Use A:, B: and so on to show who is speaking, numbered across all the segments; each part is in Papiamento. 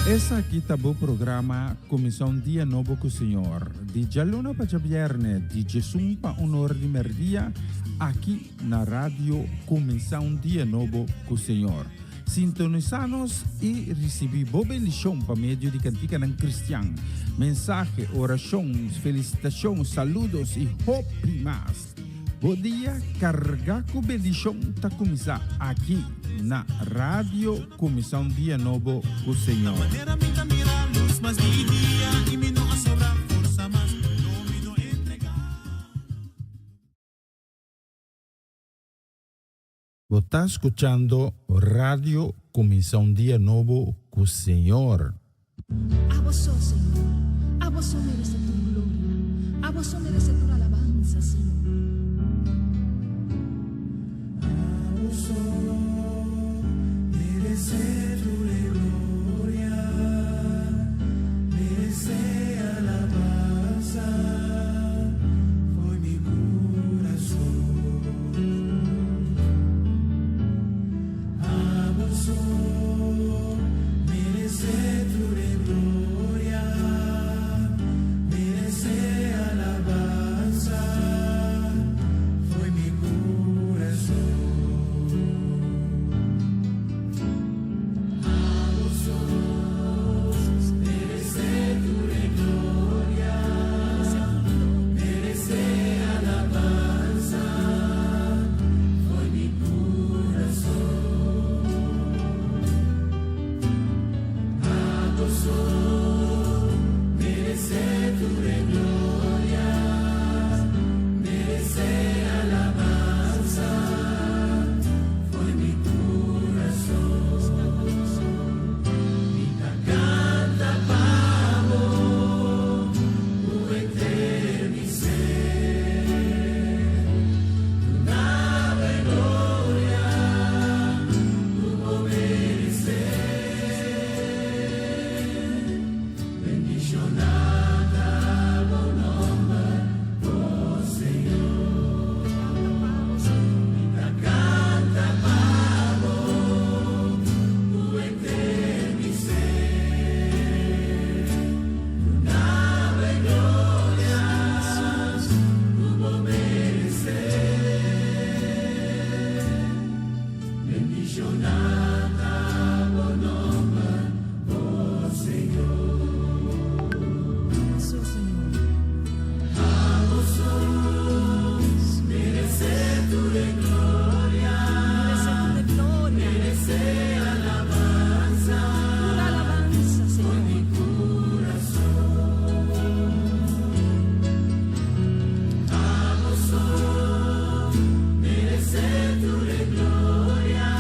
A: Esaki ta bo programa Kuminsá un Dia Nobo ku Señor, di djaluna pa djabièrnè, di djesun pa un or di mèrdia, aki na Radio Kuminsá un Dia Nobo ku Señor. Sintonisá nos i risibí bo bendishon pa medio di kantikanan kristian, mensahe, orashon, felisitashon, saludos i hopi mas. Bo dia kargá ku bendishon ta kuminsá aki na Radio Kuminsá un Dia Nobo ku Señor. Bo ta skuchando Radio Kuminsá un Dia Nobo ku Señor.
B: Abo so, Señor, abo so merece tur gloria, abo so merece tur alabanza, Señor.
C: Abo so merece tur e gloria, merece alabanza fo'i mi curason. Abo so merece tur e gloria, merece alabanza fo'i mi curason. Abo so merece tur e gloria, merece alabanza fo'i mi curason. Abo so merece tur e gloria, merece alabanza fo'i mi curason. Mi ta canta pa bo cu henter mi ser. Duna bo e gloria cu bo merece. Bendiciona ta bo nomber, oh Señor. Mi ta canta pa bo cu henter mi ser. Duna bo e gloria cu bo merece. Bendiciona ta bo nomber, oh Señor.
B: So, Señor.
C: Abo so merece tur e gloria,
B: Merece tur e gloria,
C: merece alabanza
B: tur alabanza,
C: fo'i mi
B: Señor.
C: curason. Abo so merece tur e gloria,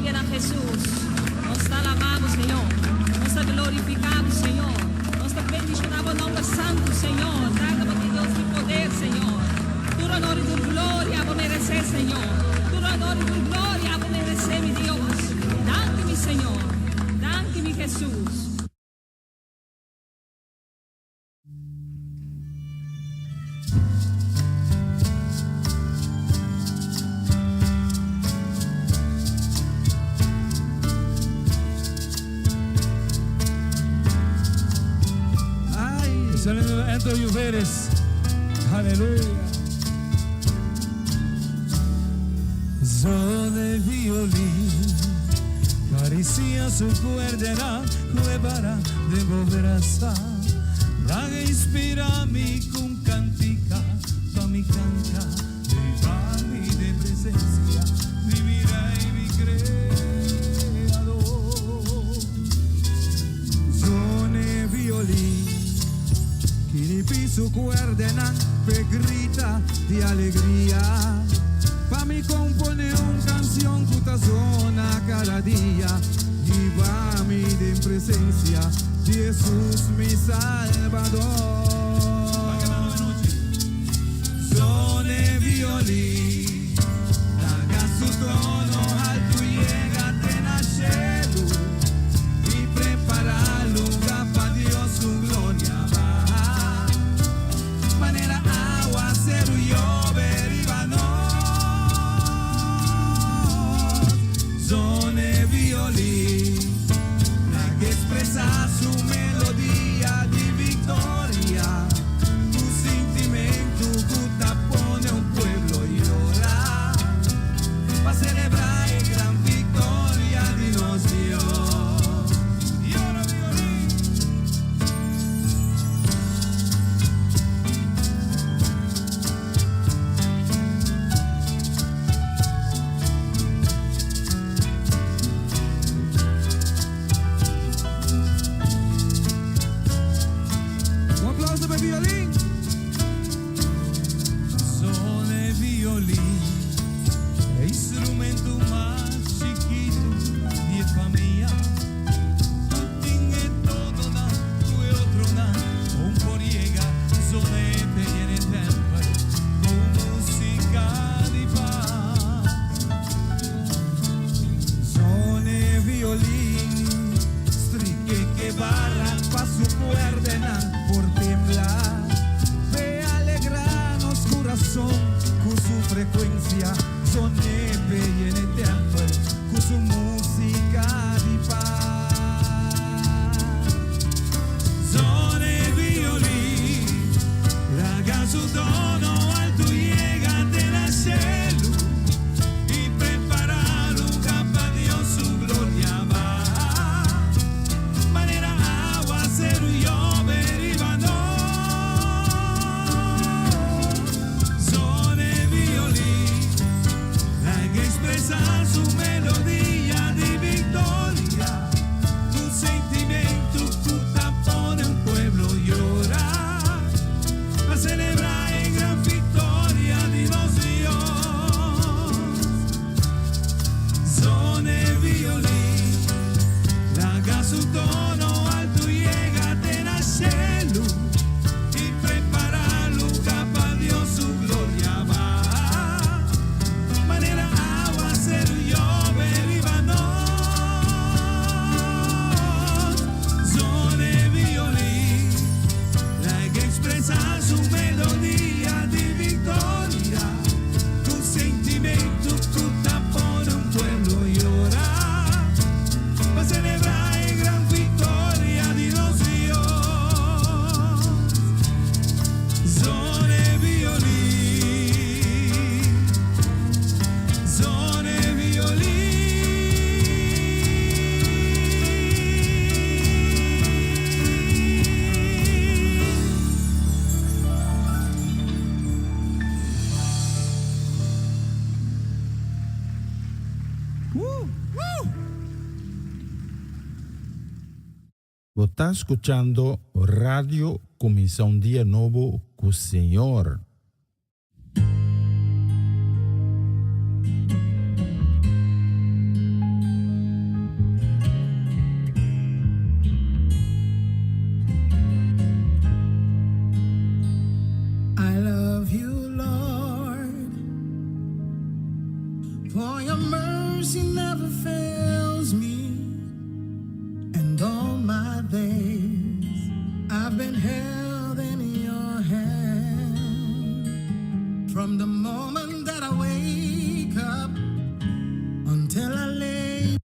B: Gloria na Hesus. Nos ta alabá Bo, Señor. Nos ta glorifiká Bo, Señor. Nos ta bendishoná Bo nomber santu, Señor. Tata, Bo ta Dios di poder, Señor. Tur honor i tur gloria Bo meresé, Señor. Tur honor i tur gloria Bo meresé, mi Dios. Danki, mi Señor. Danki, mi Hesus.
D: Saliendo Lluveres. Aleluya. Zona violín Parecía su cuerda para de volver La inspira mi con cantica Pa mi canta De mi de presencia De mi rey, mi creador. Zone violín Kiripi su cuerda pe grita de alegría. Pa mi compone un canción puta zona cada día. Y va mi de presencia Jesús mi Salvador. Zone violín, haga su tono alto y llega a cielo y prepara lugar pa Dios su gloria va. Manera aguacero llover y Zone violín, la que expresa su melodía de victoria. Tu sentimiento que pone un pueblo llorar pa celebrar la gran victoria de nos Dios. Llora violín. Un aplauso pa violín. Zona violín, instrumento mas chikitu di famia. Tu tin todo na, tu otro na, un por yega, zona tiene tempo, ku músika di pas. Zona violín, strique que barra pa su cuerda por temblar. Ve alegrarnos corazón con su frecuencia. Zona llena temple con su música de paz. Zona violín, laga su tono alto llega de la cielo y prepara lugar pa Dios su gloria va. Manera aguacero llover y Zona violín, la que expresa su melodía de victoria. Tu sentimiento que pone un pueblo llorar a celebrar en gran victoria de nos Dios. Zona violín, laga su tono alto y llega al cielo y prepara lugar pa Dios su gloria va. Manera aguacero llover y Zona violín, la que expresa su melodía de victoria. Tu sentimiento que pone un pueblo llorar pa celebrar en gran victoria de nos Dios. Zona violín, zona violín. Woo! Woo!
A: Bo ta skuchando Radio Kuminsá un Dia Nobo ku Señor.
C: mercy never fails me. And all my days I've been held in your hand. From the moment that I wake up until I lay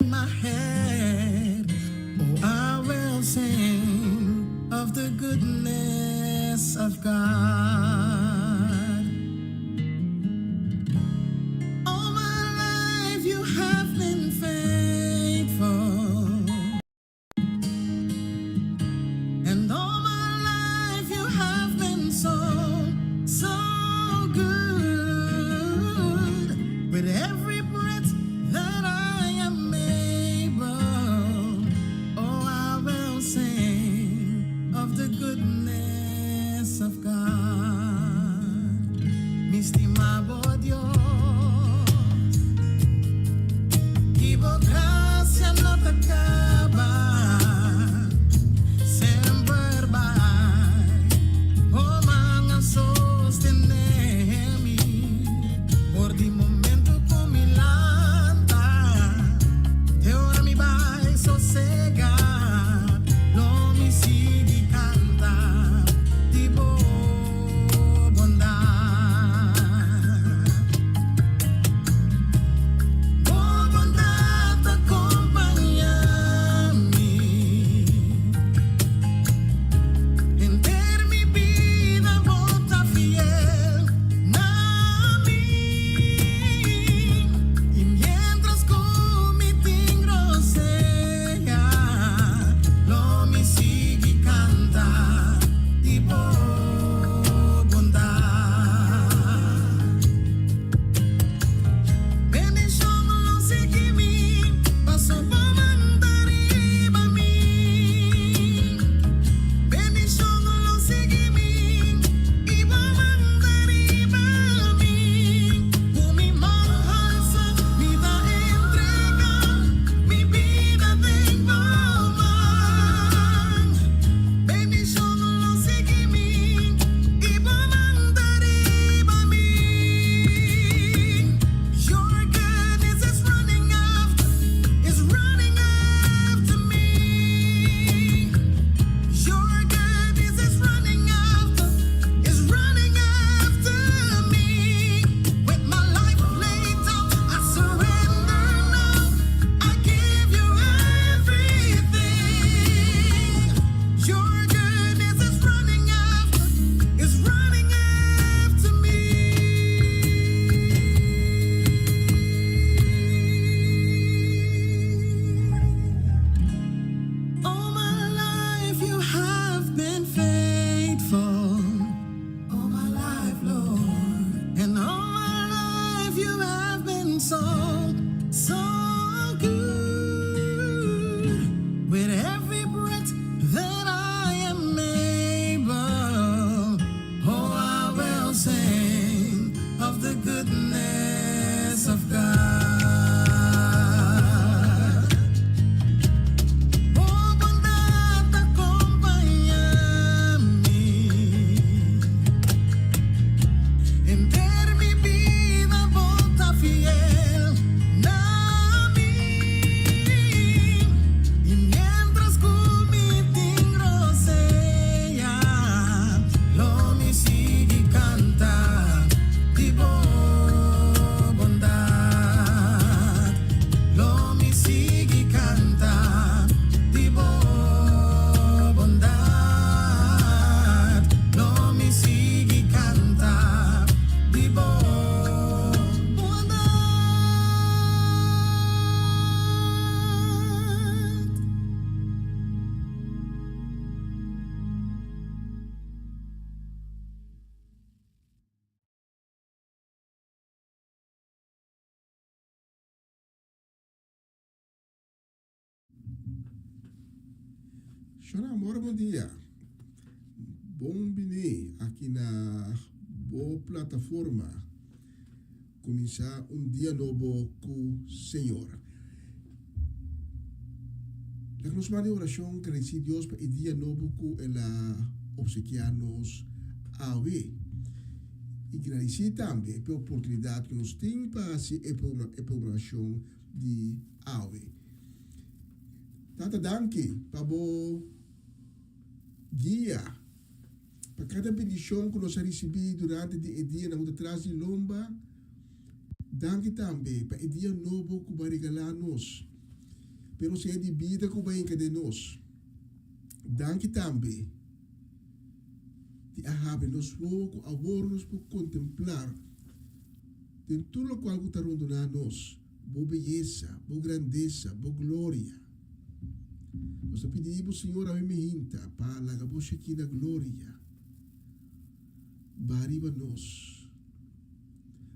C: my head, oh, I will sing of the goodness of God. All my life you have been faithful. And all my life you have been so, so good. With every breath that I am able, oh, I will sing of the goodness of God. Mi stima bo Dios, i bo grasia no ta kaba. Semper bai, bo man a sostené mi. For di momento ku mi lanta, te ora mi bai sosegá. Lo mi sigui kanta di bo bondat. Bo bondat ta kompañá mi. Henter mi bida bo ta fiel na mi. I mientras ku mi tin rosea, lo mi sigui kanta di bo bondat. Bendishon lo sigui mi, paso bo man ta riba mi. Bendishon lo sigui mi, i bo man ta riba mi. Ku mi man halsá, mi ta entregá, mi bida den bo man. Bendishon lo sigui mi, i bo man ta riba mi. Your goodness is running after, is running after me. Your goodness is running after, is running after me. With my life laid down, I surrender now. I give you everything. Your goodness is running after, is running after me. All my life you have been faithful. All my life, Lord. And all my life you have been so, so good. With every breath that I am able, oh, I will sing of the goodness of God. Bo bondat ta kompañá mi. Henter mi bida bo ta fiel na mi. I mientras ku mi tin rosea, lo mi sigui kanta di bo bondat. Lo mi sigui kanta di bo bondat. Lo mi sigui kanta di bo bondat.
E: Shona amor, bon dia. Bon bini aki na bo plataforma. Kuminsá un dia nobo ku Señor. Laga nos manda e orashon gradisí Dios pa e dia nobo ku el a opsekiá nos awe. I gradisí tambe pa e oportunidat ku nos tin pa hasi e programashon di awe. Tata danki pa bo guia, pa kada bendishon ku nos a risibí durante di e dianan ku ta tras di lomba. Danki tambe pa e dia nobo ku bo a regalá nos, pa e rosea di bida ku bo a hinka den nos. Danki tambe di a habri nos wowo ku awor nos por kontemplá den tur lokual ku ta rondoná nos, bo beyesa, bo grandesa, bo gloria. Nos ta pidi bo, Señor, awe mihinta pa laga bo Shekinah gloria baha riba nos.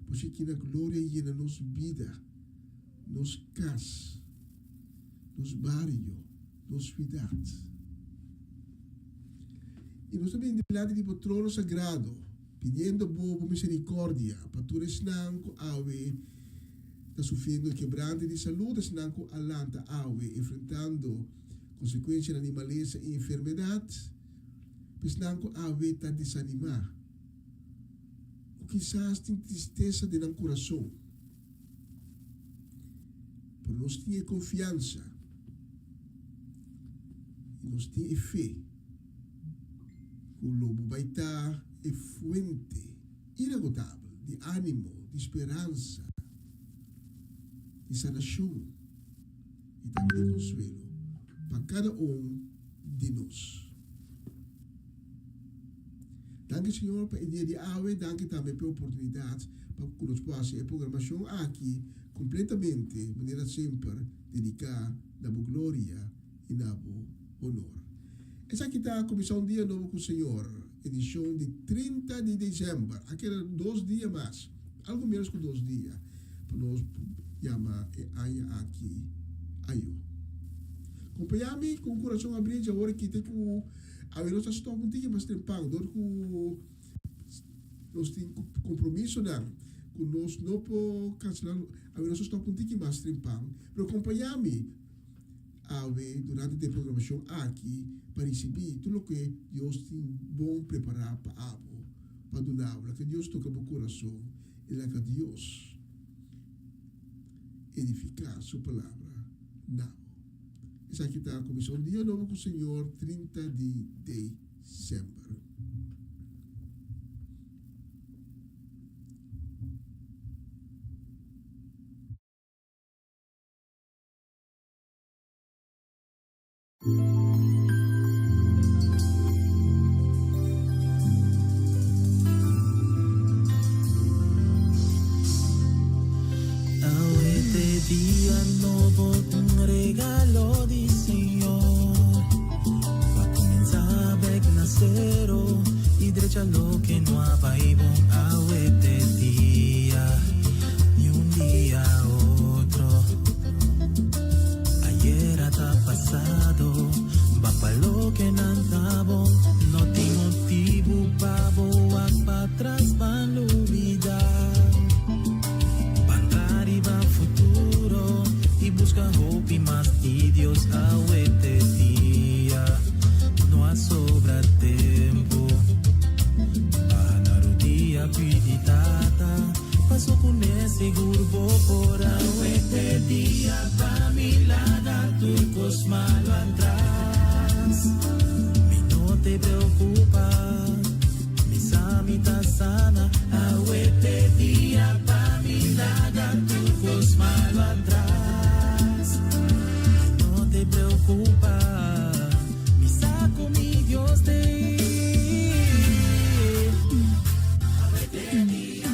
E: Bo Shekinah gloria yena nos bida, nos kas, nos bario, nos suidat. I nos ta bini dilanti di bo trono sagrado, pidiendo bo bo misericordia pa tur esnan ku awe ta sufriendo e kebrante di salud, esnan ku a lanta awe enfrentando konsekuensianan di malesa i enfermedat, pa esnan ku awe ta desanimá, ku kisas tin tristesa den nan kurason. Pero nos tin e konfiansa i nos tin e fe ku lo bo bai ta e fuente inagotabel di ánimo, di speransa, di sanashon i tambe di konsuelo pa kada un di nos. Danki Señor pa e dia di awe, danki tambe pa e oportunidat pa ku nos por hasi e programashon aki kompletamente manera semper dediká na bo gloria i na bo honor. Esaki ta Kuminsá un Dia Nobo ku Señor, edishon di 30 di desèmber. A keda dos dia mas, algu ménos ku dos dia, pa nos yama e aña aki ayo. Kompañá mi ku un kurason abrí djawor ki te ku Awe nos ta stop un tiki mas trempan dor ku nos tin kompromisonan ku nos no por kanselá. Awe nos ta stop un tiki mas trempan, pero kompañá mi awe durante di e programashon aki pa risibí tur loke Dios tin bon prepará pa abo, pa duna bo. Laga Dios toka bo kurason i laga Dios edifiká su palabra na bo. Esaki ta kuminsá un dia nobo ku Señor 30 di desèmber.
D: Awe t'e dia nobo, un regalo di Señor. Pa cuminsa bek na cero y drecha loke no a bay bon. Awe t'e dia, ni un dia otro. Ayera ta pasado, ban pa loke nan ta bon. No tin motibu pa bo wak patras, ban lubida. Ban tra riba futuro y busca hopi mas di Dios. Awe t'e dia, no a sobra tempo. Baha na rodia pidi Tata. Paso ku ne sigur bo por awe te dia pa mi laga tur kos malo atras. Mi no te preokupa, mi sa mi ta sana. Awe te dia pa mi laga tur kos malo atras. Mi no te preokupa, mi sa ku mi Dios t'ei. Awe te dia.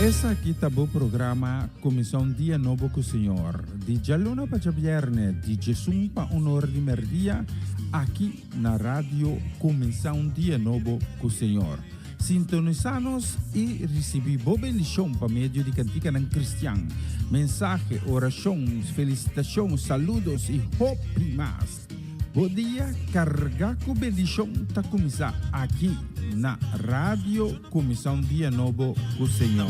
A: Esaki ta bo programa Kuminsá un Dia Nobo ku Señor, di djaluna pa djabièrnè, di djesun pa un or di mèrdia, aki na Radio Kuminsá un Dia Nobo ku Señor. Sintonisá nos i risibí bo bendishon pa medio di kantikanan kristian, mensahe, orashon, felisitashon, saludos i hopi mas. Bo dia carga cu bendicion ta cuminsa aki na Radio Cuminsa un Dia Nobo cu Señor.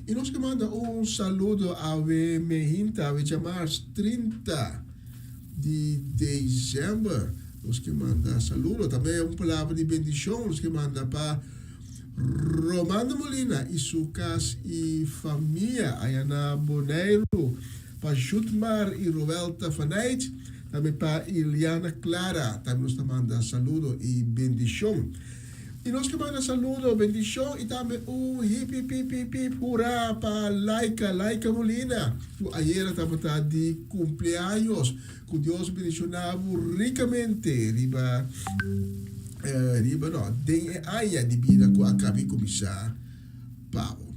E: I nos ke manda un saludo awe mehinta, awe djamars 30 di december. Nos ke manda saludo, tambe un palabra di bendishon nos ke manda pa Romando Molina i su kas i famia aya na Boneiru, pa Jutmar i Roelta van Eyck, tambe pa Iliana Clara, tambe nos ta manda saludo i bendishon. I nos ke manda saludo, bendishon i tambe un hip hip hip hip hip hurá pa Laika, Laika Molina, ku ayera tabata di kumpleaños. Ku Dios bendishoná bo rikamente riba riba no, den e aña di bida ku a kaba i kuminsá pa bo.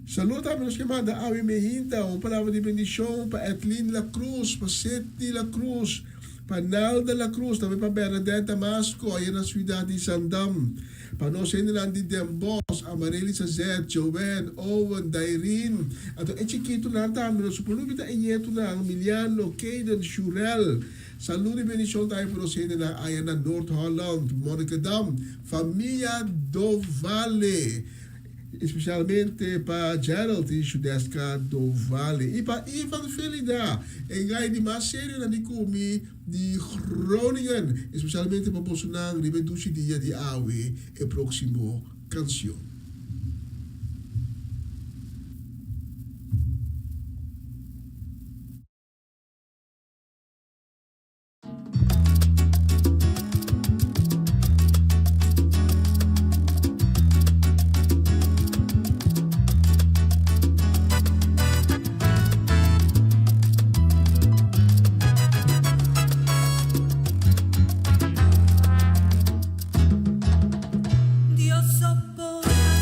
E: Saludo tambe nos ke manda awe mehinta un palabra di bendishon pa Edlin La Cruz, pa Sidney La Cruz, Pa Nalda La Cruz, tambe pa Bernadette Damasco, ayer na ciudad di Zandam. Pa nos hendenan di Den Bosch, Amarely Sazet, Joanne, Owen, Dairine, anto e chikitonan tambe, nos por lubida e ñetonan, Miliano, Kayden, Shurel. Salud y bendicion tambe pa nos hendenan aya na Noord Holland, Monnikendam, famia Dovale. Especialmente pa Gerald y Shudeska Dovale y pa Ivan Felida, e gai di mas serionan di cumi di Groningen. Especialmente pa bosonan riba e dushi dia di awe e proximo cancion.
B: Dios soporta.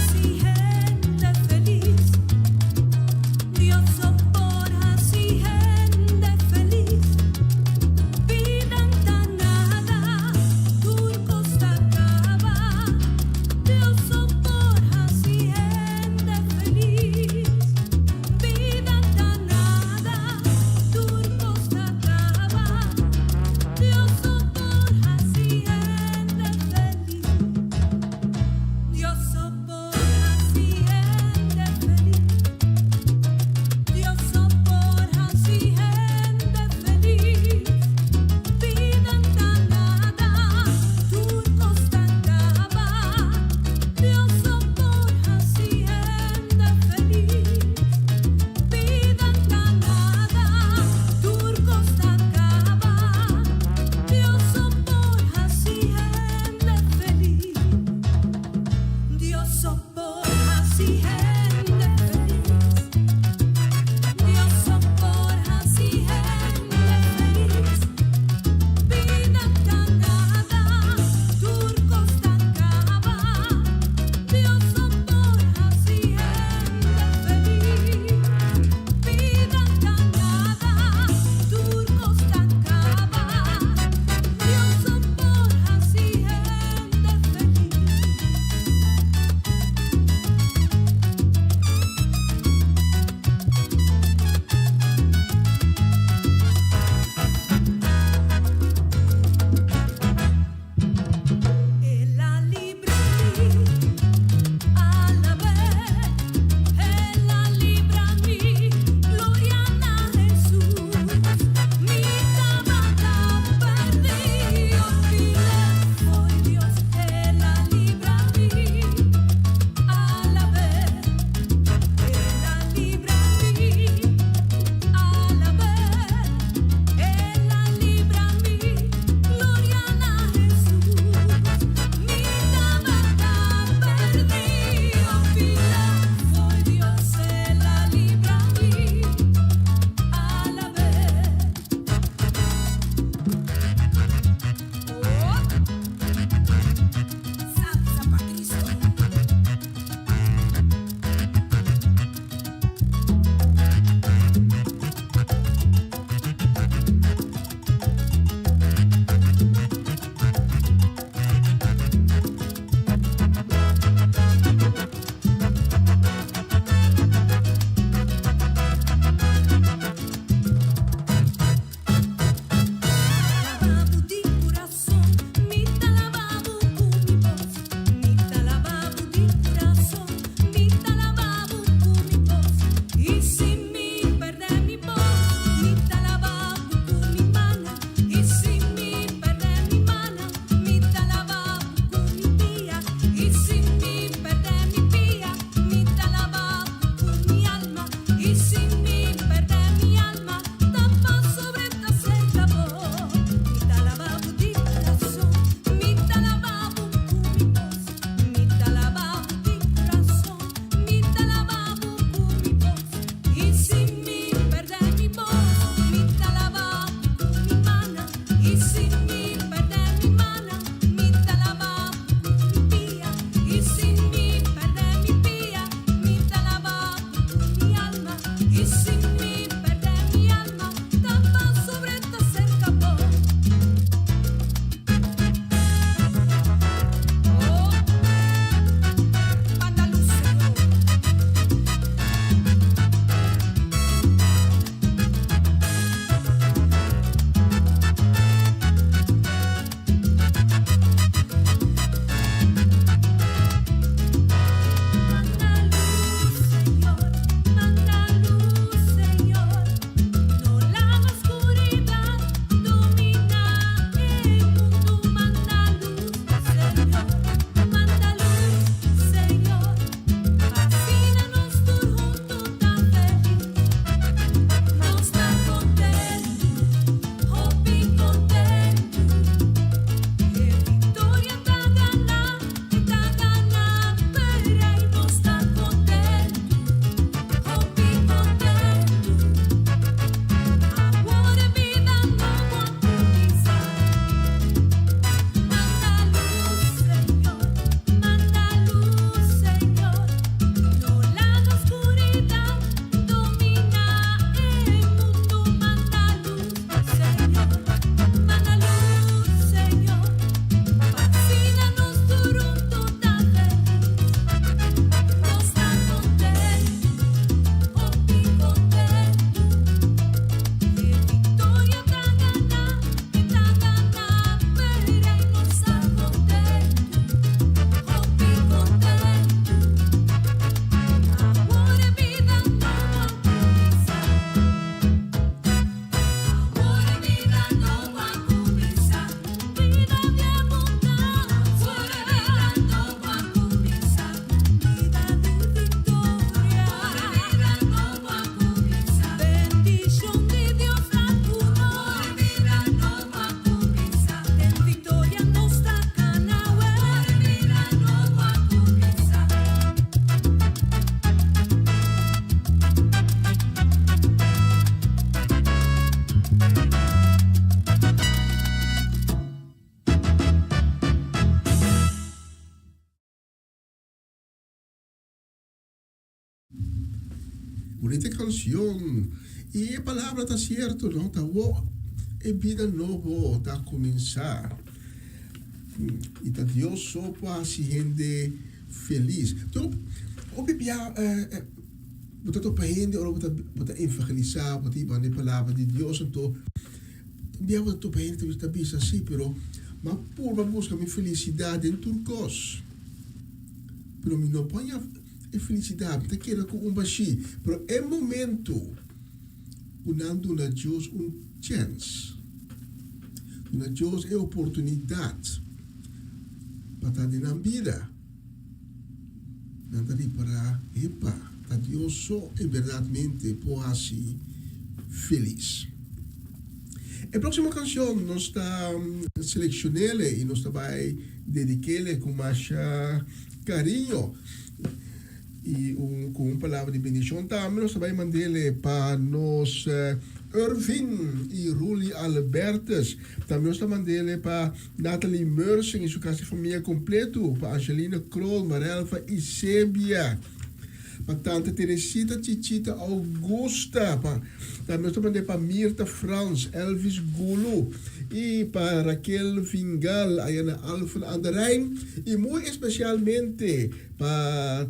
E: Bunita kanshon. I e palabra ta sierto, no? Ta wo e bida nobo ta kuminsá. I ta Dios so por hasi hende felis. Anto, hopi bia bo ta topa hende ora bo ta bo ta evangelisá, bo ta hiba e palabra di Dios, anto un bia bo ta topa hende ta bisa si, pero m'a purba buska mi felisidat den tur kos, pero mi no por haña e felisidat, mi ta keda ku un bashí. Pero e momento ku nan duna Dios un chèns, duna Dios e oportunidat pa ta den nan bida, nan ta ripará, Epa, ta Dios so en bèrdatmente por hasi felis. E próksimo kanshon nos ta selekshon'é i nos ta bai dedik'é ku masha kariño i un ku un palabra di bendishon tambe. Nos ta bai mand'é pa nos Irvin i Ruli Albertus. Tambe nos ta mand'é pa Nathalie Mersing i su kas i famia kompletu, pa Angelina Kroll, Marelva i Sebia, pa Tante Teresita Chichita Augusta, pa tambe nos ta mand'é pa Mirta Frans, Elvis Gulu i pa Raquel Vingal aya na Alphen aan de Rijn i muy espesialmente pa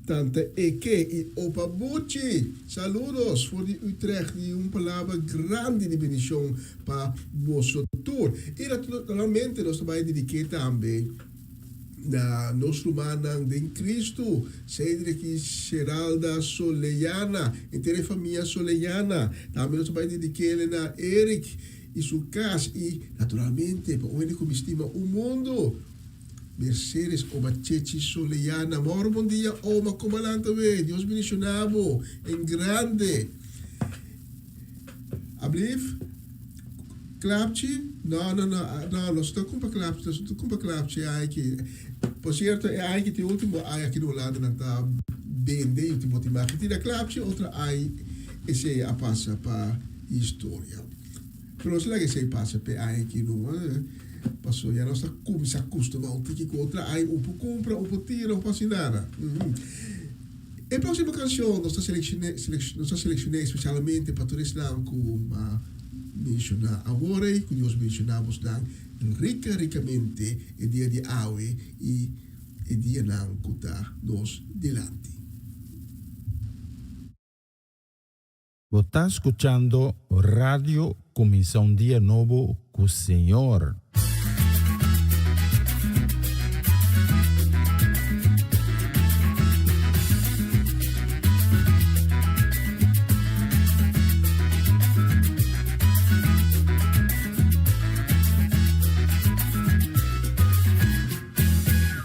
E: Tante Eke i Opa Buchi. Saludos for di Utrecht i un palabra grandi di bendishon pa boso tur. I naturalmente nos ta bai dediké tambe na nos rumannan den Cristo, Cedric i Geralda Soleyana, henter e famia Soleyana. Tambe nos ta bai dedikéle na Eric i su kas i naturalmente pa un hende ku mi stima un mundu, Mercedes Oma Chechi Soleyana. Mauro bon dia Oma, komo a lanta we? Dios bendiciona bo en grande. Ablief? Klapchi? No, no, no, no, nos no ta kumpra klapchi, nos no ta kumpra klapchi aiki. Por sierto, e aiki ta e ultimo ai aki na Hulanda nan ta bende i bo ta imagina tira klapchi, otro ai esei a pasa pa historia. Pero nos laga esei pasa p'e ai aki no, pasobra ya nos ta kuminsá kustumá un tiki ku otro ai, un por kumpra, un por tira, un por hasi nada. E próksimo kanshon nos ta selekshoné nos ta selekshoné espesialmente pa tur esnan ku a menshoná awor ei, ku Dios benshoná bosnan rika rikamente e dia di awe i e dianan ku ta nos dilanti.
A: Bo ta skuchando Radio Kuminsá un Dia Nobo ku Señor.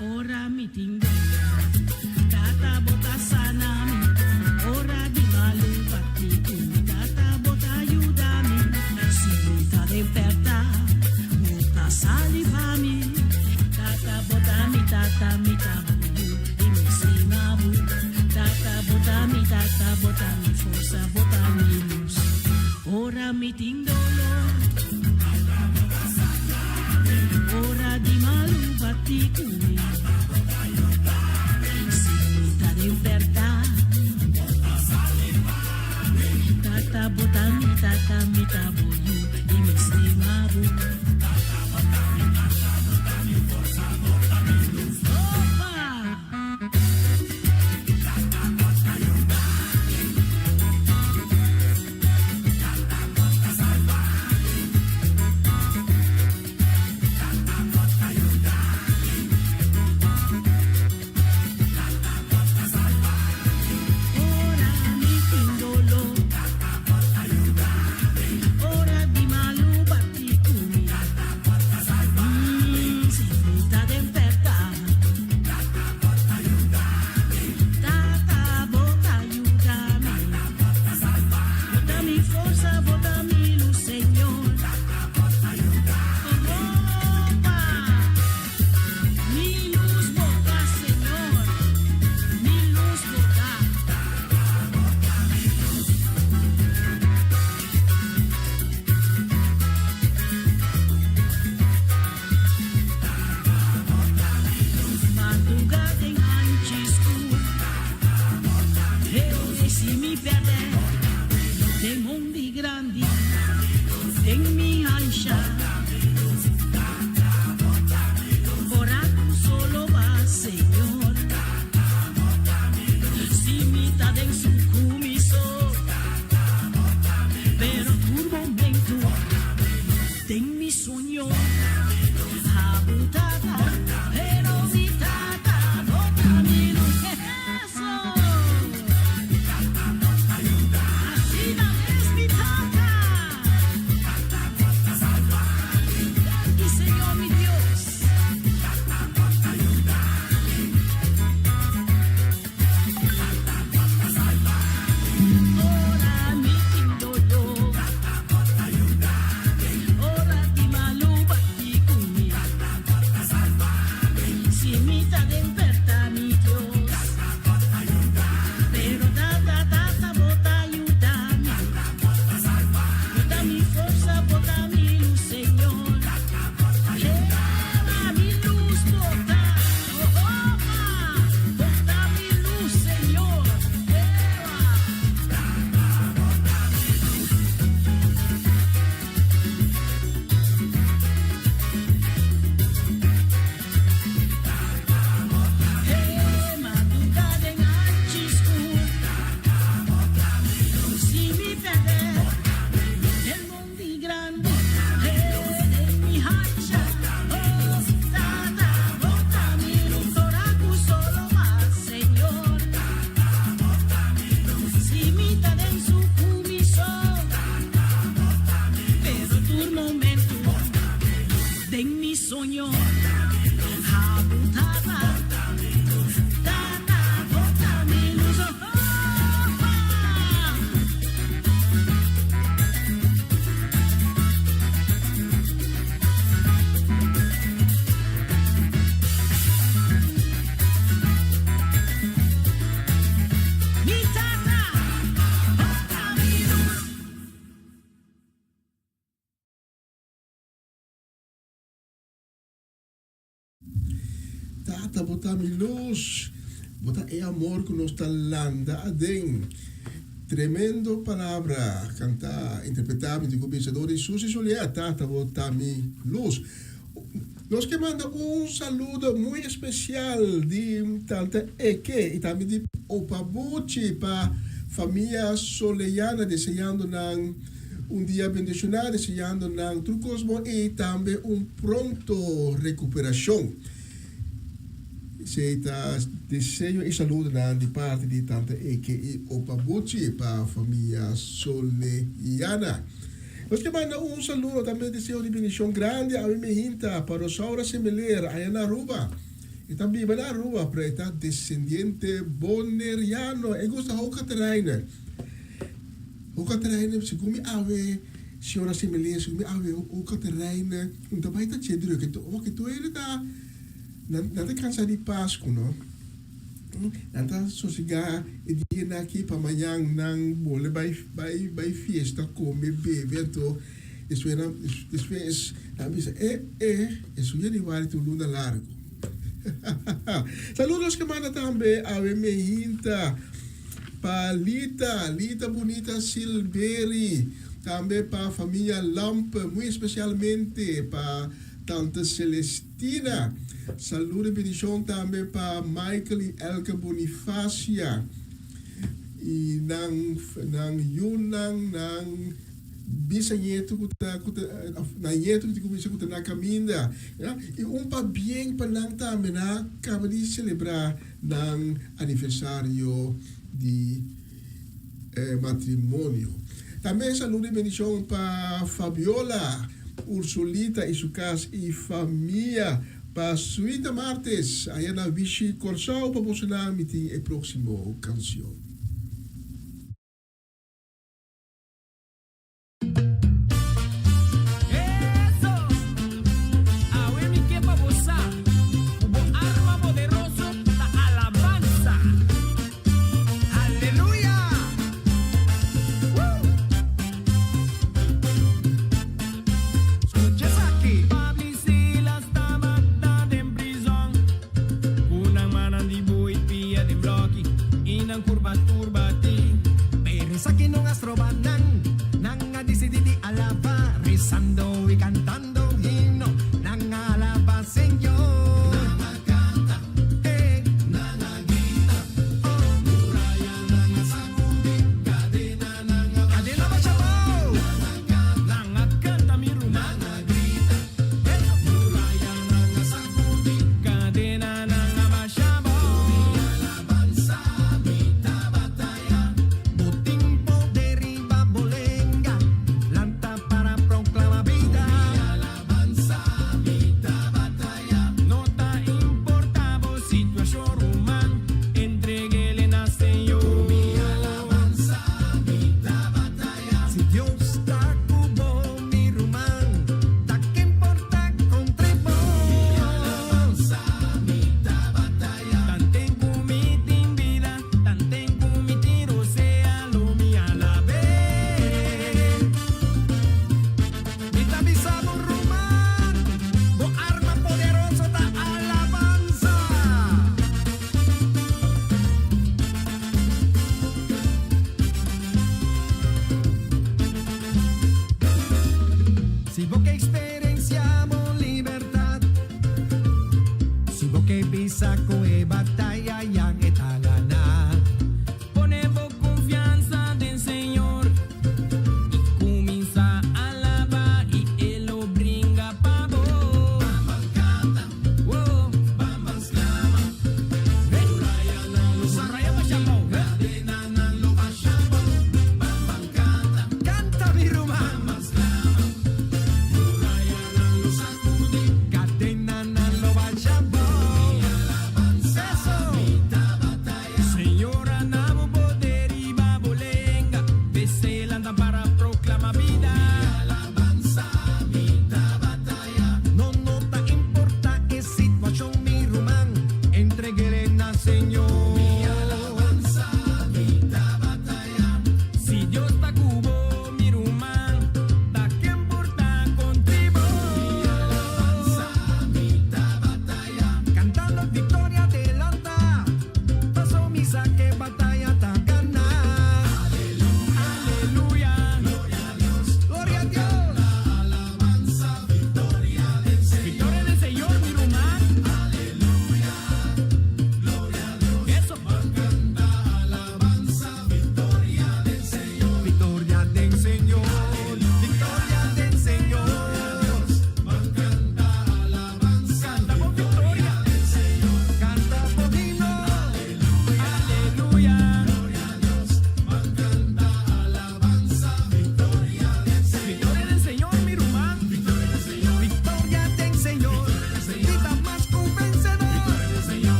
B: Ora mi tin dolor, Tata bo ta sana mi. Ora di malu bati ku mi, Tata bo ta yuda mi. Si mi ta den pèrta, bo ta sali pa mi. Tata bo ta mi tata, mi ta bo yu i mi stima bo. Tata bo ta mi tata, bo ta mi forsa, bo ta mi lus. Ora mi tin dolor. Ora di malu bati ku mi. Si mi ta den pèrta. Tata bo ta mi tata, mi ta bo yu i mi stima bo. mi Dios. Ora mi tin doló. Ora di malu bati ku mi. Si mi ta den pèrta, mi Dios. Pero Tata, Tata, bo ta yuda mi. Bo ta mi forsa, bo ta mi lus, Señor. Eva, mi lus bo ta. Oh, oh, ma. Bo ta mi lus, Señor. Eva. He madruga den achi skur. Si mi pèrdè den mondi grandi, he den mi hacha. Oh, Tata, bo ta mi lus ora ku solo baha, Señor. Si mi ta den suku mi so, pero tur momento den mi soño, abo Tata, Tata, bo ta mi lus. Oh, oh, oh. Mi Tata, bo ta mi lus.
E: Tata, bo ta mi lus. Bo ta e amor ku nos ta landa aden. Tremendo palabra kantá, interpretá, mi tin ku bisa dor di Susy Solier. Tata, bo ta mi lus. Nos ke manda un saludo muy espesial di Tante Eke i tambe di Opa Buchi pa famia Soleyana deseando nan un dia bendishoná, deseando nan tur kos bon i tambe un pronto rekuperashon. Esei ta deseo i saludonan di parti di Tante Eke i Opa Buchi pa famia Soleyana. Nos ke manda un saludo tambe deseo di bendishon grandi a mi mihinta pa Rosaura Semeleer aya na Aruba. E ta biba na Aruba pero e ta desendiente Boneriano. E gusta Hoka Terreine. Hoka Terreine segun mi awe señora Semeleer segun mi awe Hoka Terreine un ta bai ta che druk. Oke tur hende ta nan ta kansa di Pasku no. Nan ta sosegá e dianan aki pa mañan nan bole bai bai bai fiesta, kome, bebe, anto despues nan despues nan bisa e e esun januari ta un luna largu. Saludos ke manda tambe awe Mehinta pa Lita, Lita Bunita Silberi, tambe pa famia Lampe, muy especialmente pa Tante Celestina. Tina. Saludo y bendicion tambe pa Michael y Elke Bonifacia y nan nan yunan nan bisañeto cu ta cu ta nan ñeto cu tin cuminsa cu ta na caminda ya y un pabien pa nan tambe nan a caba di celebra nan aniversario di matrimonio. Tambe saludo y bendicion pa Fabiola Ursulita y su cas y famia. Pa Suita Martes aya na Vichy Corsou pa bosonan mi tin e proximo cancion.
F: Eso! Awe mi ke pa bo sa ku bo arma poderoso ta alabansa. Aleluya! Woo! Skucha esaki. Pablo i Silas tabata den prizòn, ku nan mannan di bui pia den blòki i nan kurba.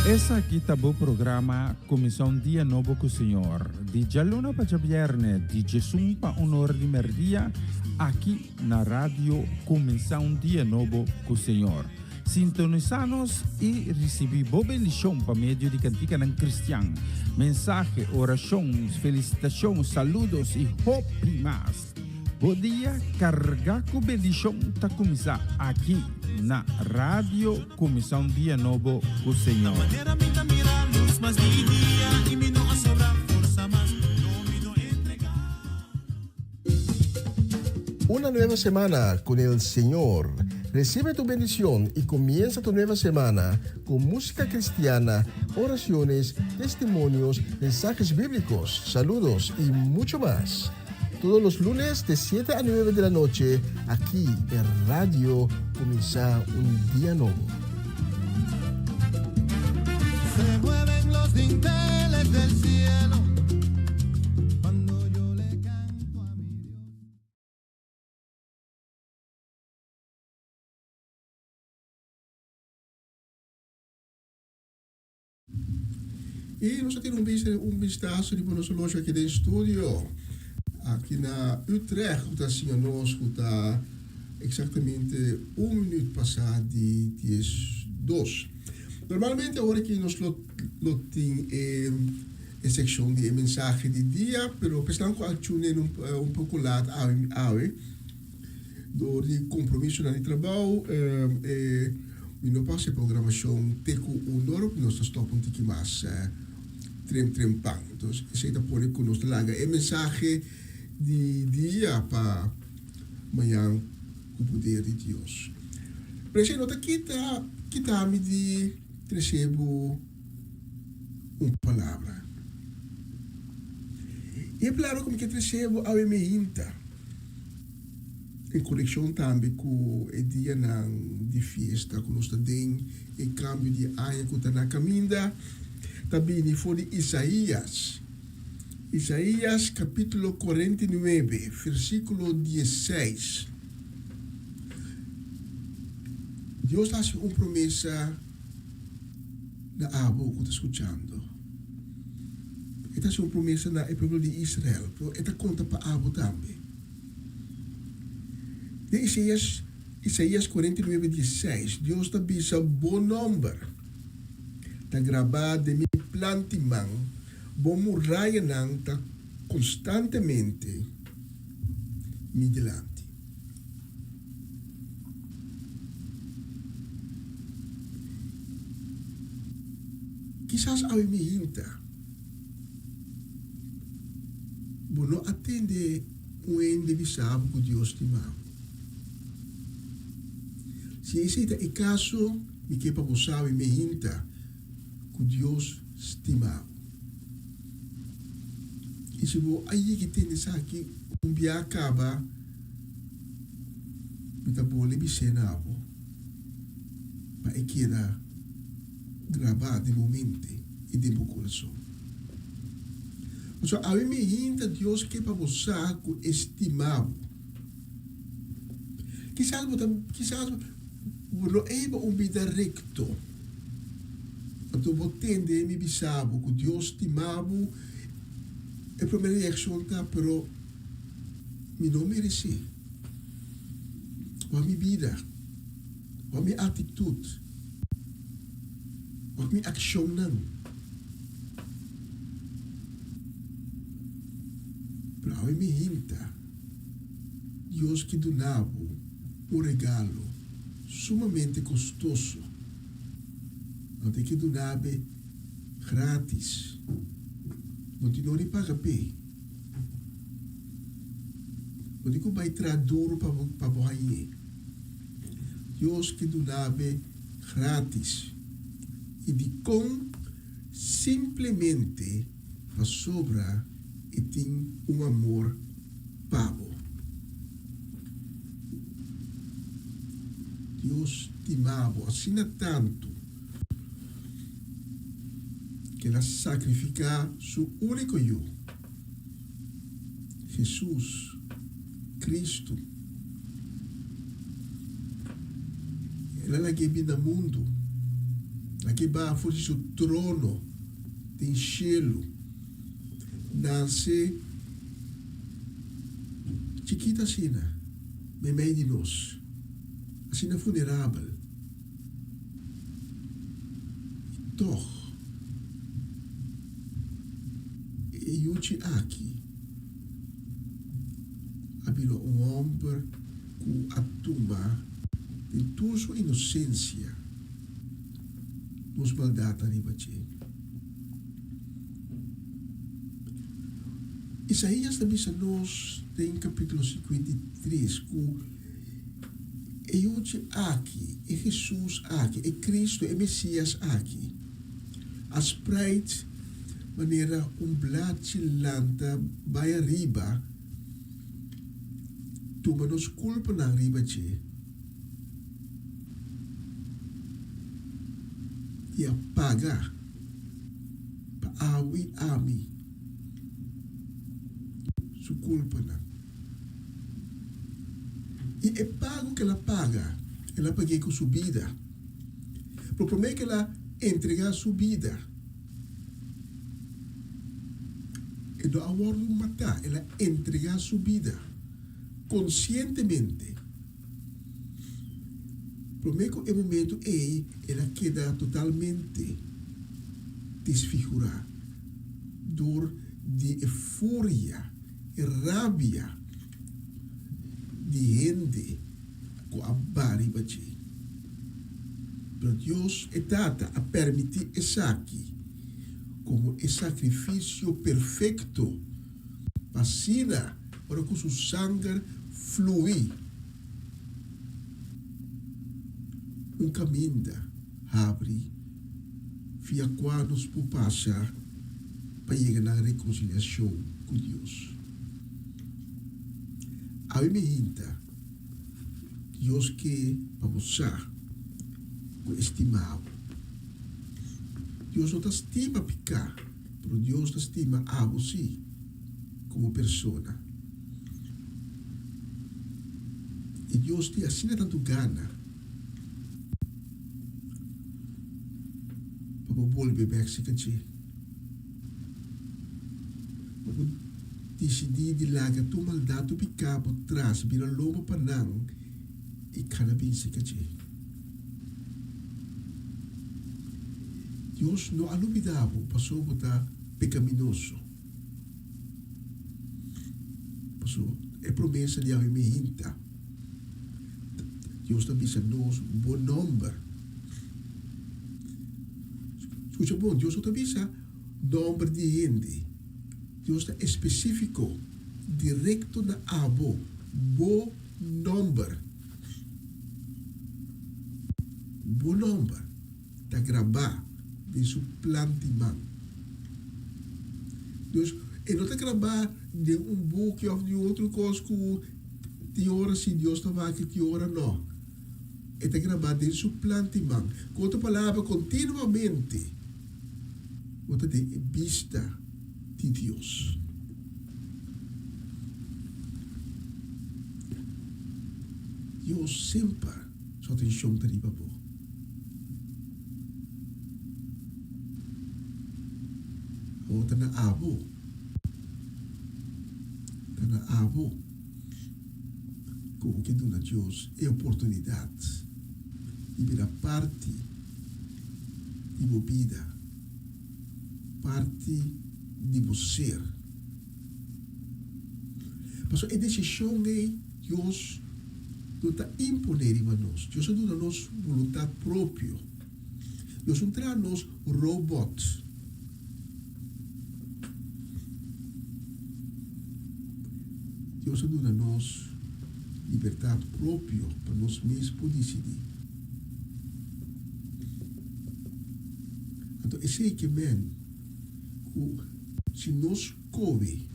A: Esaki ta bo programa Kuminsá un Dia Nobo ku Señor, di djaluna pa djabièrnè, di djesun pa un or di mèrdia, aki na Radio Kuminsá un Dia Nobo ku Señor. Sintonisá nos i risibí bo bendishon pa medio di kantikanan kristian, mensahe, orashon, felisitashon, saludos i hopi mas. Bo dia kargá ku bendishon ta kuminsá aki na Radio Kuminsá un Dia Nobo ku Señor.
E: Una nueva semana con el Señor. Recibe tu bendición y comienza tu nueva semana con música cristiana, oraciones, testimonios, mensajes bíblicos, saludos y mucho más. Todos los lunes de 7 a 9 de la noche, aquí en Radio Comienza un Día Nuevo.
C: Se mueven los dinteles del cielo cuando yo le canto a mi Dios.
E: Y nos a tira un bista, un vistazo riba nos horloge aki den studio, aki na Utrecht, cu ta siña nos cu ta exactamente un minuut pasa di 12. Normalmente ora aki nos lo, lo tin e, e seccion di e mensahe di dia, pero pesnan cu a tune in un, un poco laat awe, awe, Door di compromisonan di trabou e mi no por haci programacion te cu un ora cu nos ta stop un tiki mas trem trem pan. Entonces esey ta pone cu nos ta laga e mensahe di dia pa mañan cu poder di Dios. Pero esey no ta kita kita mi di trece bo un palabra. Y e palabra cu mi ke trece bo awe meinta. En konekshon tambe ku e dianan di fiesta ku nos ta den, e kambio di aña ku ta na kaminda, ta bini for di Isaías. Isaías kapítulo 49, versíkulo diesseis. Dios ta hasi un promesa na abo ku ta skuchando. E ta hasi un promesa na e pueblo di Israel, pero e ta konta pa abo tambe. Den Isaías, Isaías 49, 16, Dios ta bisa, Bo nòmber ta grabá den mi plant'i man, bo murayanan ta konstantemente mi dilanti. Kisas awe mi hinta. Bo no a tende un hende bisa bo ku Dios stima bo. Si esei ta e kaso, mi ke pa bo sabi mehinta ku Dios stima bo. I si bo a yega tende esaki un bia kaba, mi ta bole bis'é na bo pa e keda grabá den bo mente i den bo kurason. Pasobra awe mi hinta Dios ke pa bo sa ku e stima bo. Kisas bo ta, kisas bo no eba un bida rekto, anto bo tende mi bisa bo ku Dios stima bo, e promé reakshon ta, pero mi no meresé. Wak mi bida, wak mi aktitut. Wak mi akshonnan. Pero awe mi hinta, Dios ke duna bo un regalo sumamente kostoso. Anto e ke duna be gratis. Bo tin no di paga p'e. Bo tin ku bai traha duru pa bo pa bo hañ'é. Dios ke duna be gratis. I dikon? Simplemente pasobra e tin un amor pa bo. Dios stima bo asina tantu ku el a sakrifiká su úniko Yu, Hesus Kristu. El a lag'é bin na mundu, lag'é baha for di su trono den shelu, nase chikit asina meimei di nos, asina vunerabel. I tòg e yuchi aki a bira un hòmber ku a tuma den tur su inosensia nos maldat ariba dje. Isaías ta bisa nos den kapítulo 53 ku e yuchi aki, e Hesus aki, e Kristu, e Mesías aki, a spreit manera un blachi lanta bai ariba, tuma nos kulpanan riba dje i a paga pa awo i ami su kulpanan. I e pago ku el a paga, el a pag'é ku su bida. Pero promé ku el a entregá su bida, E no a wòrdu matá, el a entregá su bida konsientemente. Promé ku e momentu ei el a keda totalmente desfigurá dor di e furia, e rabia di hende ku a ba riba dje. Pero Dios e Tata a permití esaki komo e sakrifisio perfekto pa asina ora ku su sanger flui un kaminda habri via kua nos por pasa pa yega na rekonsiliashon ku Dios. Awe mi hinta. Dios ke pa bo sa ku e stima bo. Dios no ta stima piká, pero Dios ta stima abo sí komo persona. I Dios tin asina tantu gana pa bo bolbe bèk serka dje. Bo por disidí di laga tur maldat, tur piká bo tras, bira lomba pa nan i kana binse ka dje. Dios no a lubidá bo pasobra bo ta pekaminoso. Pasobra e promesa di awe mihinta, Dios ta bisa nos bo nòmber. Skucha bon, Dios no ta bisa nòmber di hende. Dios ta espesífiko, direkto na abo, bo nòmber. Bo nòmber ta grabá den su plan di man. Dus, e no ta grabá den un buki òf di un otro kos ku tin ora si Dios ta wak i tin ora nò. E ta grabá den su plan di man. Ku otro palabra, kontinuamente bo ta den e bista di Dios. Dios semper su atenshon ta riba bo. Awor ta na abo. Ta na abo. Ku bo ke duna Dios e oportunidat di bira parti di bo bida, parti di bo ser. Pasobra e desishon ei Dios no ta imponé riba nos. Dios a duna nos boluntat propio. Dios no traha nos robot. Dios a duna nos libertat propio pa nos mes por disidí. Anto esei ke men ku si nos kobe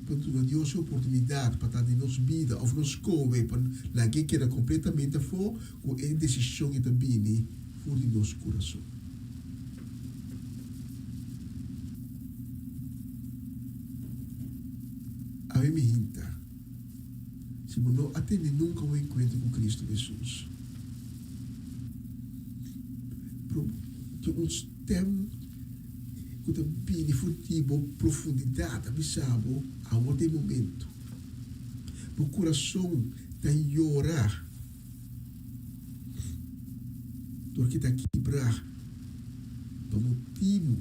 E: pa duna Dios e oportunidat pa ta den nos bida òf nos kobe pa lag'é keda kompletamente afó, ku e desishon ei ta bini for di nos kurason. Awe mi hinta, si bo no a tene nunka un enkuentro ku Kristu Hesus. Pero tin un stem ku ta bini for di bo profundidat ta bisa bo, awor ta e momento. Bo kurason ta yora dor ki ta kibrá pa motibu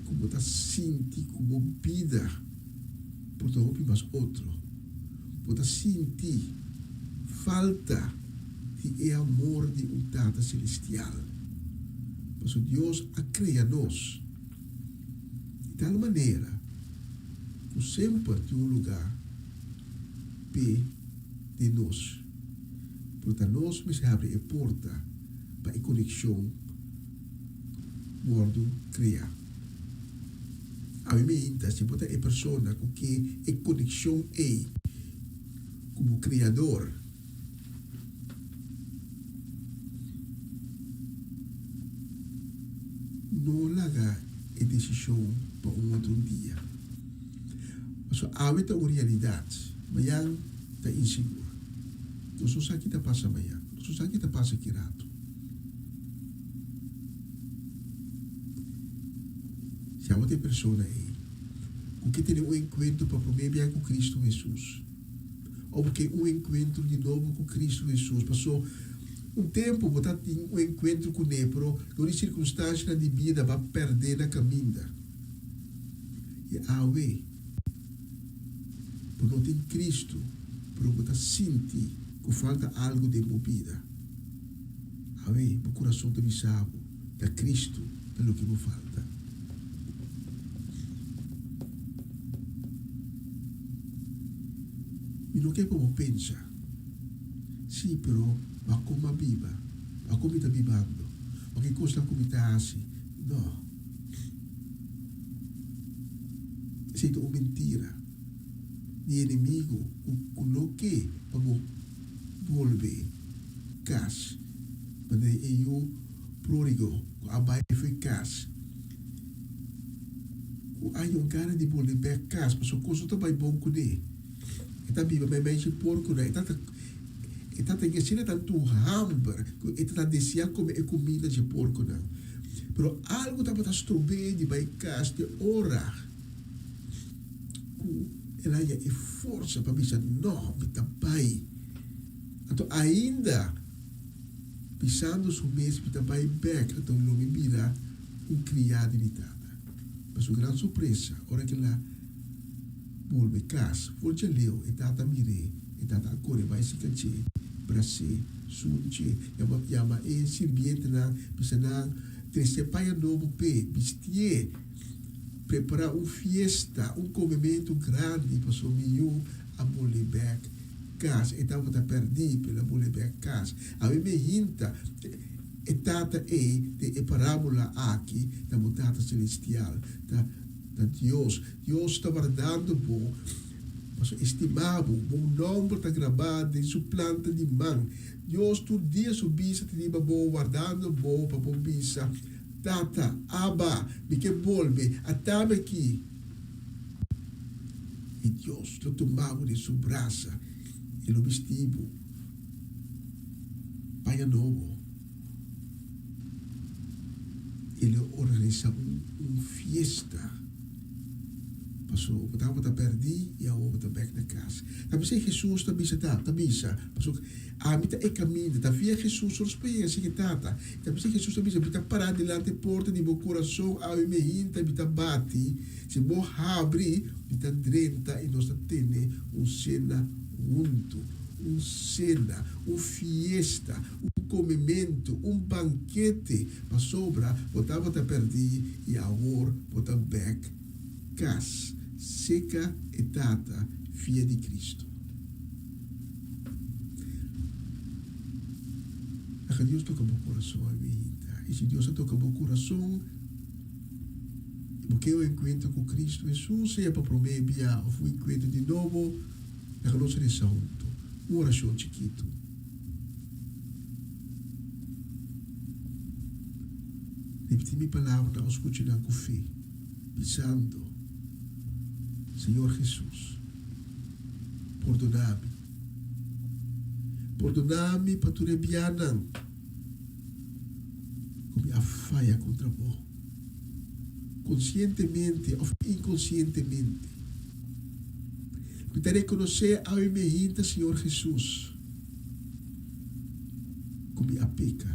E: ku bo ta sinti ku bo bida por ta hopi mas otro. Bo ta sinti falta di e amor di un Tata Celestial. Pasobra Dios a crea nos di tal manera cu semper tin un lugar p'e den nos. Pero ta nos mester habri e porta pa e conexion wordo crea. Ami mi ta si bo ta e persona cu ke e conexion ey cu bo Creador. No laga e decision pa un otro dia. Pasobra awe ta un realidad, mañan ta insigur. Nos no sa ki ta pasa mañan, nos no sa ki ta pasa ki rato. Si abo ta e persona ei ku ke tene un enkuentro pa promé biaha ku Kristu Hesus, òf bo ke un enkuentro di nobo ku Kristu Hesus, pasó un tempu bo ta tin un enkuentro kuné, pero dor di sirkunstansianan di bida bo a pèrdè na kaminda. I awe bo no tin Kristu, pero bo ta sinti ku falta algu den bo bida. Awe bo kurason ta bisa bo ta Kristu ta loke bo falta. Mi no ke pa bo pensa, Sí, pero wak kon m'a biba, wak kon mi ta bibando, wak e kosnan ku mi ta hasi. No. Esei ta un mentira di enemigu ku no ke pa bo bolbe kas manera e yu pródigo ku a bai fo'i kas ku a haña un gana di bolbe bèk kas pasobra kos no ta bai bon kuné. E ta biba meimei dje porkunan. E ta e ta tin asina tantu hamber ku e ta deseá kome e kumida dje porkunan. Pero algu tabata strob'é di bai kas te ora ku el a haña e forsa pa bisa, No, mi ta bai. Anto ainda pisando su mes, mi ta bai bek, anto lo mi bira un kriá di mi tata. Pa su gran sorpresa, ora ku el a bolbe kas for dje leu, e tata a mir'é, e tata a kore bai sika dje, bras'é, sun dje, yama e sirbientenan, bisa nan, Trese paña nobo p'e, bistié. Prepará un fiesta, un komementu grandi, pasobra mi yu a bolbe bèk kas. E tabata pèrdí, pero el a bolbe bèk kas. Awe mi hinta e tata ei den e parábola aki ta bo Tata Selestial, ta ta Dios. Dios ta wardando bo, pasobra e stima bo. Bo nòmber ta grabá den su planta di man. Dios tur dia su bista ta riba bo, wardando bo pa bo bisa, Tata, Abba, mi ke bolbe, atami aki. I Dios lo tuma bo den su brasa i lo bisti bo paña nobo. I lo organisa un fiesta. Pasobra bo tabata pèrdí i awor bo ta bèk na kas. Ta p'esei Hesus ta bisa ta ta bisa, pasobra ami ta e kaminda, ta via Hesus nos por yega serka e Tata. Ta p'esei Hesus ta bisa, Mi ta pará dilanti e porta di bo kurason, awe mi hinta i mi ta bati. Si bo habri, mi ta drenta i nos ta tene un sena huntu. Un sena, un fiesta, un komementu, un bankete, pasobra bo tabata pèrdí i awor bo ta bèk kas seka e Tata via di Kristu. Laga Dios toka bo kurason, amiguita. I si Dios a toka bo kurason, i bo ke un enkuentro ku Kristu Hesus, sea pa promé bia òf un enkuentro di nobo, laga nos resa huntu un orashon chikitu. Ripití mi palabranan o skucha nan ku fe, bisando, Señor Hesus, pordoná mi. Pordoná mi pa tur e bianan. faya kontra bo, konsientemente òf inkonsientemente. Mi ta rekonosé awe mi hinta Señor Hesus ku mi a peka.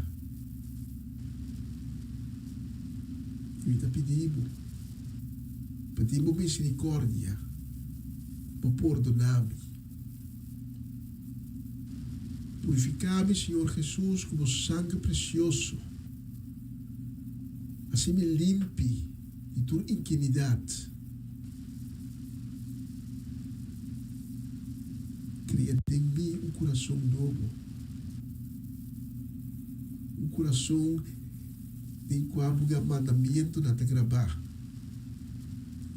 E: I mi ta pidi bo pa tin bo miserikordia, bo pordoná mi. Purifiká mi, Señor Hesus, ku bo sanger presioso. Hasi mi limpi di tur inkinidat. Kria den mi un kurason nobo, un kurason den kua bo mandamentunan ta grabá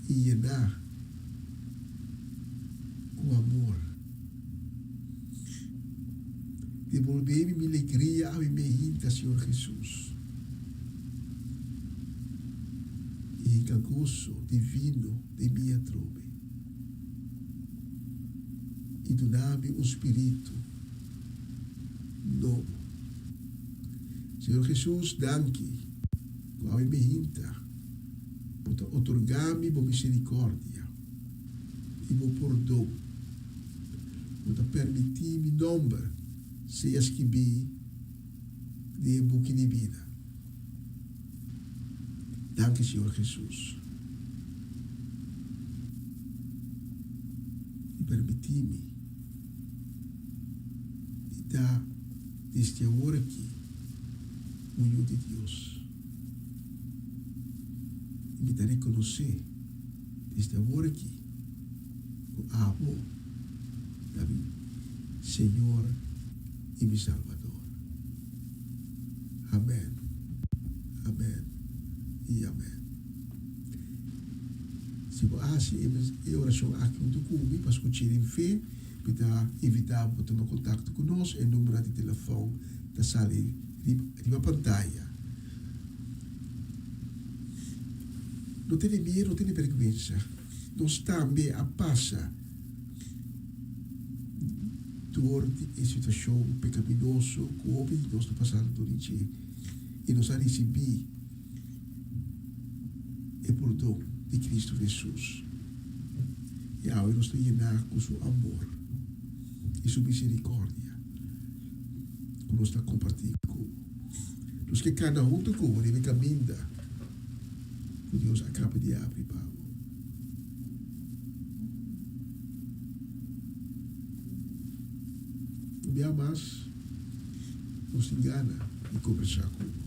E: i yená ku amor. Debolbé mi mi legria awe mi hinta, Señor Hesus. I hinka goso divino den mi atrobe. I duna mi un spiritu nobo. Señor Hesus, danki ku awe mi hinta Bo ta otorgá mi bo misericordia i bo pordon. Bo ta permití mi nomber sea skibí den e buki di bida. Danki, Señor Hesus. I permití mi di ta desde awor aki un yu di Dios. I mi ta rekonosé desde awor aki ku abo ta mi Señor i mi Salbador. Amèn, amèn i amèn. Si bo a hasi e orashon aki huntu ku mi pa skuch'é den fe, mi ta invitá bo pa tuma kontakto ku nos. E numero di telefòn ta sali riba pantaya. No tene miedu, no tene bergwensa. Nos tambe a pasa dor di e situashon pekaminoso ku hopi di nos ta pasando dor di dje, i nos a risibí e pordon di Kristu Hesus. I awe nos ta yená ku su amor i su miserikòrdia ku nos ta kompartí ku bo. Nos ke kana huntu ku bo riba e kaminda ku Dios a kaba di abri pa bo. Un bia mas, nos tin gana di kombersá ku bo.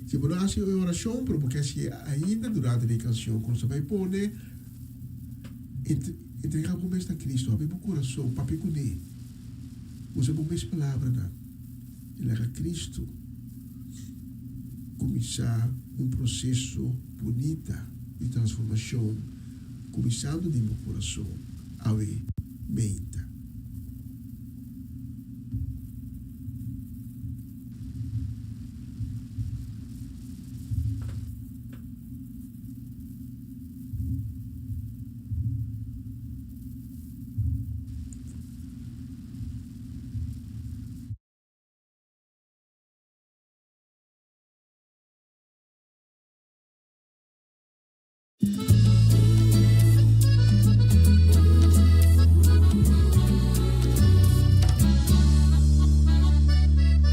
E: Si bo no hasi e orashon, pero bo ke hasié ainda durante di e kanshon ku nos ta bai pone, entregá bo mes na Kristu, habri bo kurason, papia kuné, usa bo mes palabranan i laga Kristu kuminsá un proseso bunita di transformashon kuminsando den bo kurason awe meinta.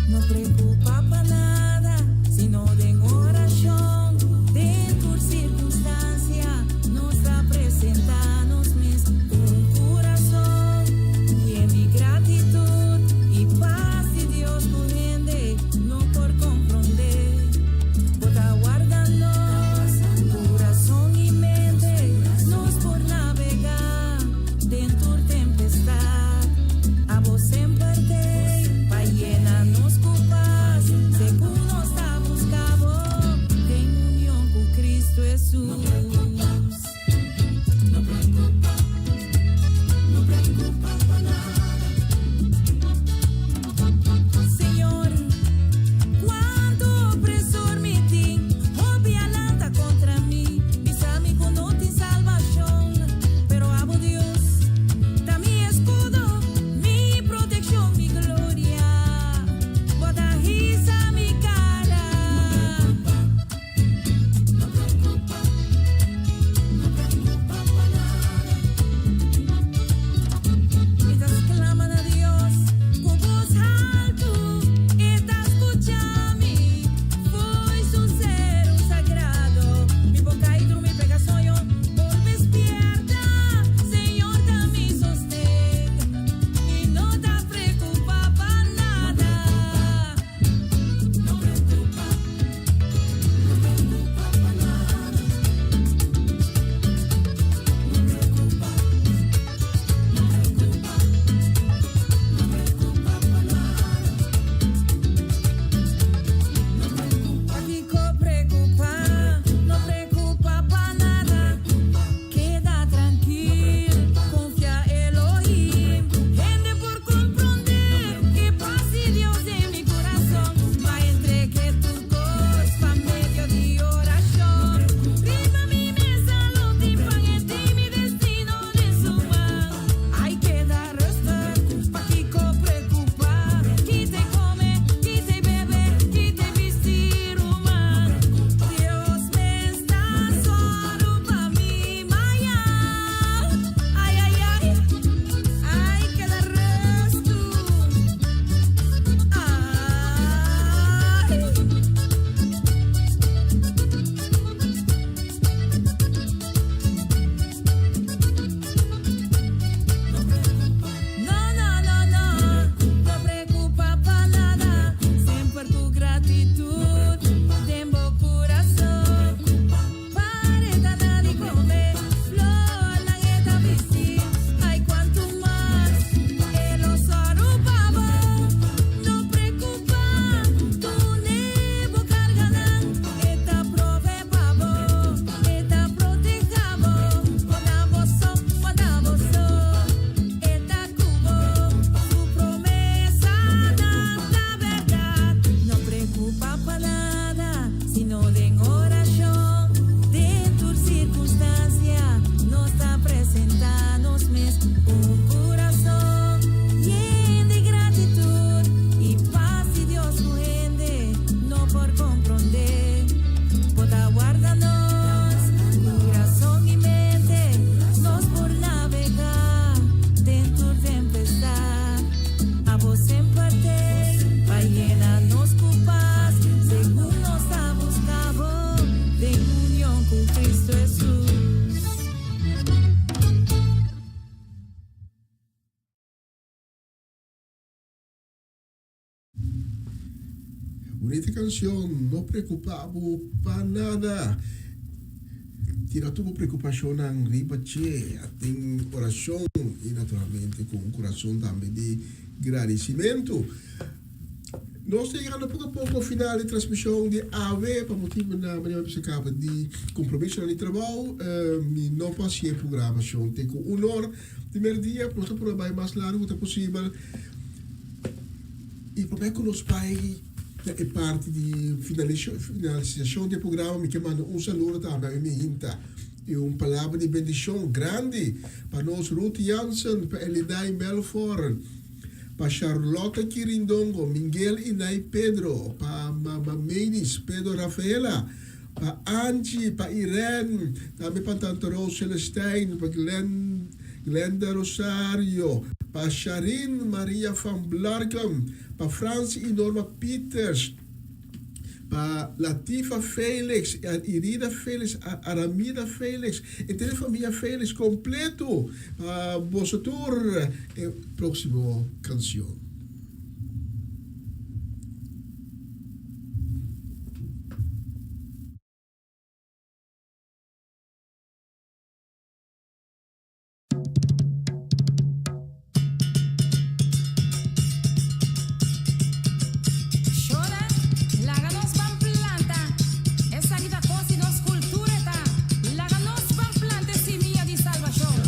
B: No preocupa pa nada, sino den oracion, den tur circunstancia, nos ta presenta nos mes cu un curason yen di gratitud y paz di Dios cu hende no por comprende. Bo ta warda nos curason y mente. yena nos ku pas, segun nos ta buska bo den union ku Kristu Hesus.
E: Bunita canción, no preocupa bo pa nada. Tira tur bo preocupacionnan riba dje, den oracion y naturalmente cu un corazon tambe di gradicimento. Nos ta yegando poco a poco final di transmision di awe pa motibo na manera mi bisa caba di compromisonan di trabao mi no por haci e programacion te cu un or di merdia, nos ta purba bay mas largo cu ta posibel. I promé ku nos bai na e parti di finalisashon di e programa, mi ke manda un saludo tambe a mi hinta i un palabra di bendishon grandi pa nos Ruth Jansen, pa Elidai Melfor, pa Charlotte Kirindongo, Miguel i Nay Pedro, pa Mama Menis, Pedro Rafaela, pa Angie, pa Irene, tambe pa Tante Rose Celestijn, pa Glen, Glenda Rosario, pa Sharin Maria van Blarkum, pa Franci i Norma Pieters, pa Latifa Felix, Irina Felix, Aramida Felix, henter e famia Felix kompleto, pa boso tur e próksimo kanshon.
B: Shora, laga nos ban planta. Esaki ta kos di nos kultura ta. Laga nos ban planta e simia di salbashon.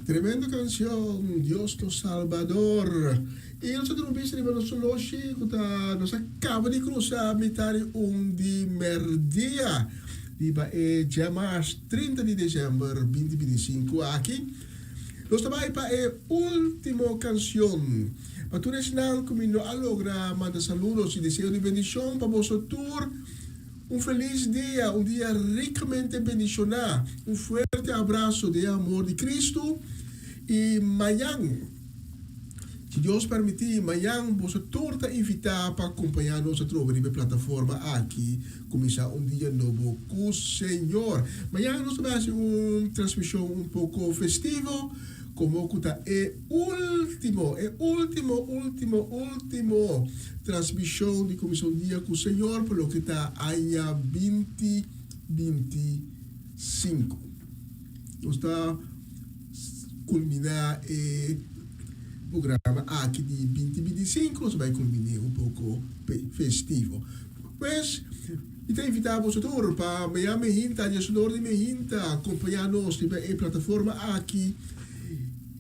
E: Tremendo cancion, Dios nos Salbador. Y nos a duna un bista riba nos oloshi cu ta nos a caba di cruza mitad di un di merdia riba e djamars 30 di december 2025 aki. Nos ta bay pa e ultimo cancion. Pa tur esnan cu mi no a logra manda saludos y deseo di bendicion pa boso tur. Un felis dia, un dia rikamente bendishoná. Un fuerte abraso den e amor di Cristo y mañan, si Dios permití, mañan boso tur ta invitá pa acompañá nos atrobe riba e plataforma aki, cuminsá un dia nobo cu Señor. Mañan nos ta bai haci un transmision un poco festivo, como cu ta e ultimo, e ultimo, ultimo, ultimo transmision di Cuminsa un Dia cu Señor pa loke ta aña 2025. Nos ta culmina e programa aki di 2025, nos ta bay culmine un poco festivo. Pues, mi ta invita boso tur pa mañana mehinta, diesunor di mehinta, acompaña nos riba e plataforma aki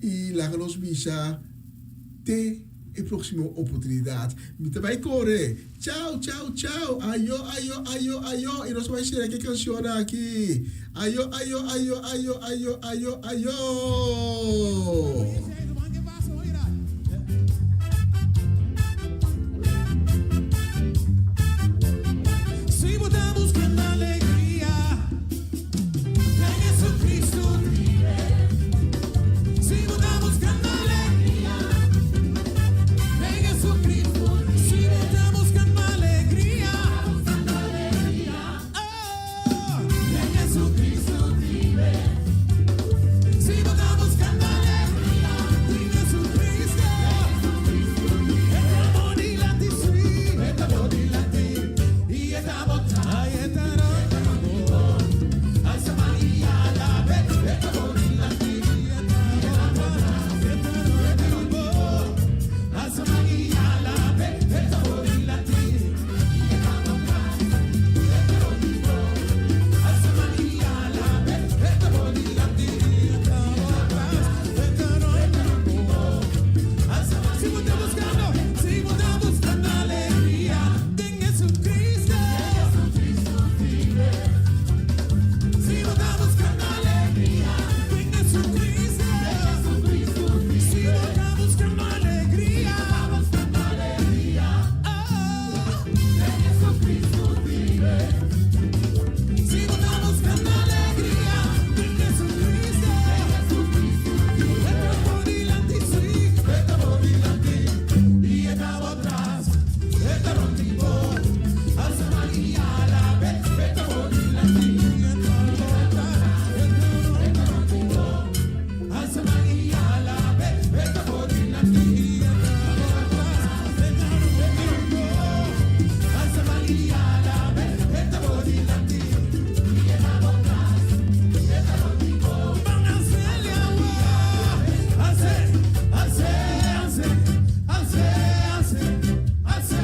E: y laga nos bisa te e proximo oportunidad. Mi ta bay core. Chao, chao, chao. Ayo, ayo, ayo, ayo. Y nos ta bay cera cu e cancion aki. Ayo, ayo, ayo, ayo, ayo, ayo, ayo.
D: Si bo ta buscando alegria, den Jesucristo. Si bo ta buscando alegria, den Jesucristo. Si bo ta buscando alegria, oh, den Jesucristo. Si bo ta buscando alegria, den Jesucristo. E ta bo dilanti, si, e ta bo dilanti, y e ta bo tras. Ay, e ta Ay, Samaria, la ve, e ta bo dilanti, y e ta bo tras. E ta bo Ay, Samaria, la ve, e ta bo dilanti, y e ta bo tras. E ta bo Ay, Samaria, la ve, e ta bo dilanti, y e ta bo tras. E ta bo Si bo ta buscando, si bo ta buscando alegria, den Jesucristo. Si bo ta buscando alegria, den Jesucristo. Si bo ta buscando alegria, oh, den Jesucristo. Si bo ta buscando alegria, den Jesucristo. E ta bo dilanti, si, e ta bo dilanti, y e ta bo tras, e ta rond di bo. Alsa Maria, la be, e ta bo dilanti, e ta bo tras, e ta rond di bo. Alsa Maria, la be, e ta bo dilanti, e ta bo tras, e ta rond di bo. Alsa Maria, la be, e ta bo dilanti, e ta bo tras, e ta rond di bo. Ban Celia, alse, alse, alse, alse, alse, alse, alse,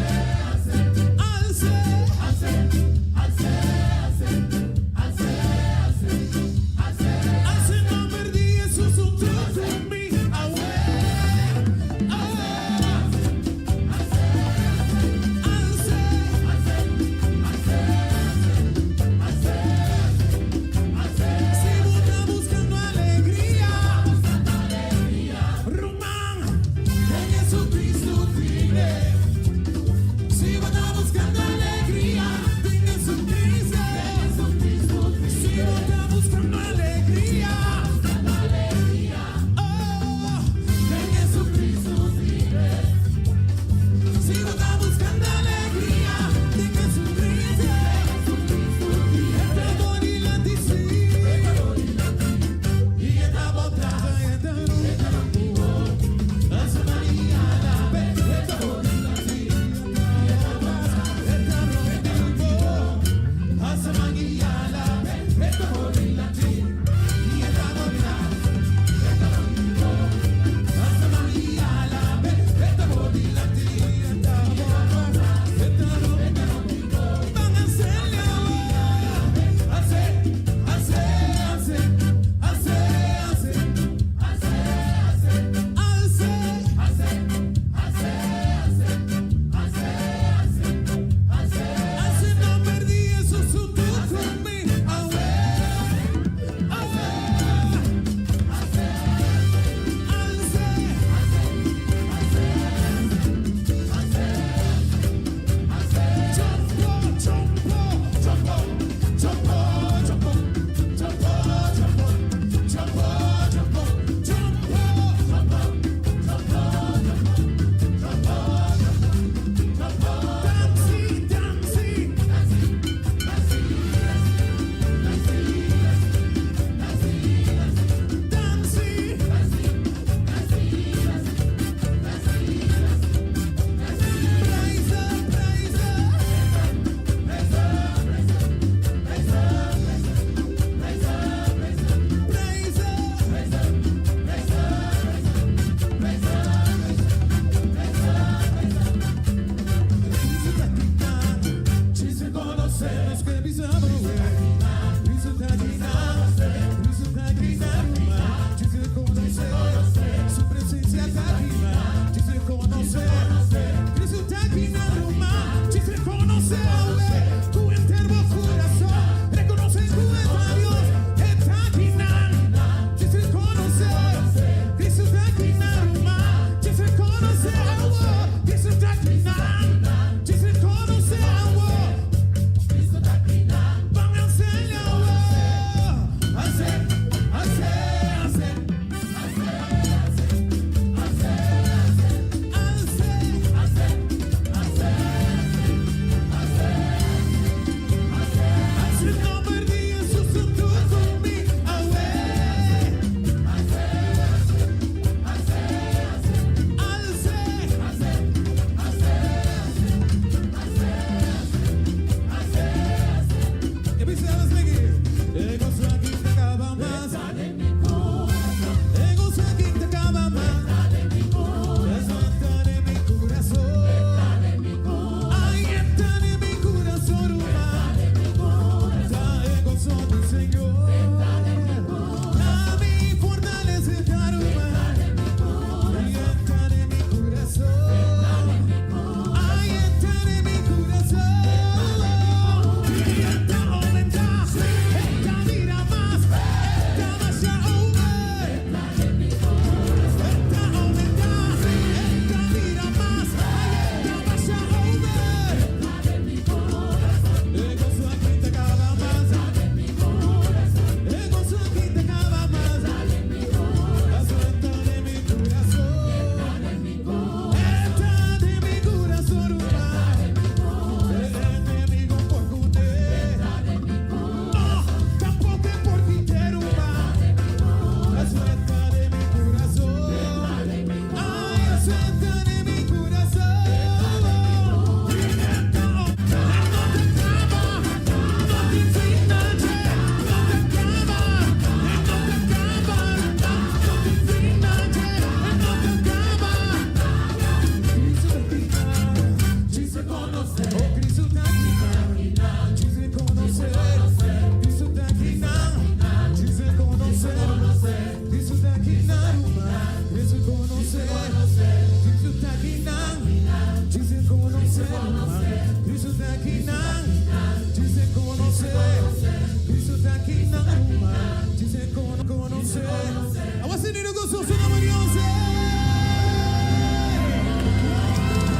D: alse, alse, alse, alse, alse, alse, alse, nomber di Jesus, un truth mi, awe, alse, alse, alse, alse. Si bo ta buscando alegria, ruman, den Jesucristo vive.